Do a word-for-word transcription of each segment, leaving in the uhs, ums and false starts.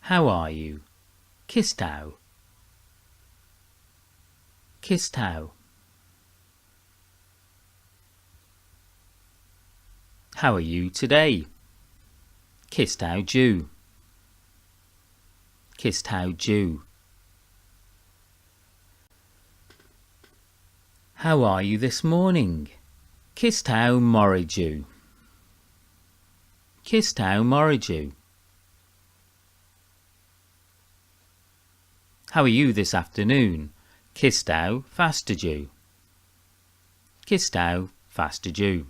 How are you? Kys t'ou? Kys t'ou? How are you today? Kys t'ou jiu? Kys t'ou jiu? How are you this morning? Kys t'ou moghrey jiu? Kys t'ou moghrey jiu? How are you this afternoon? Kys t'ou fastyr jiu? Kys t'ou fastyr jiu?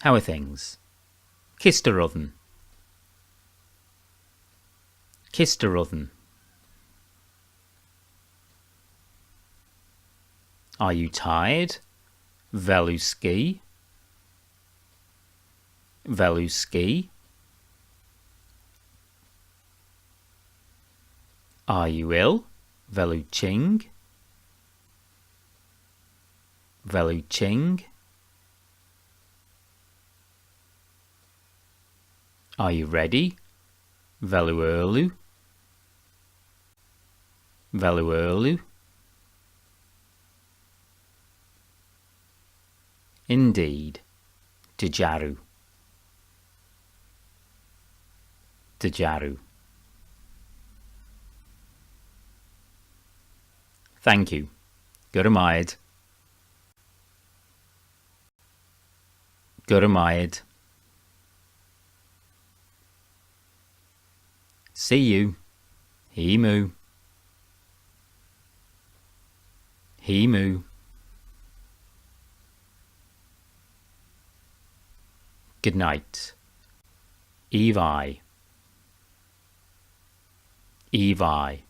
How are things? Kys ta reddyn? Kys ta reddyn? Are you tired? Vel oo skee? Vel oo skee? Are you ill? Vel oo çhing? Vel oo çhing? Are you ready? Vel oo aarloo? Vel oo aarloo? Indeed. Dy jarroo. Dy jarroo. Thank you. Gura mie ayd. Gura mie ayd. See you. Hee moo. Hee moo. Good night. Oie vie. Oie vie.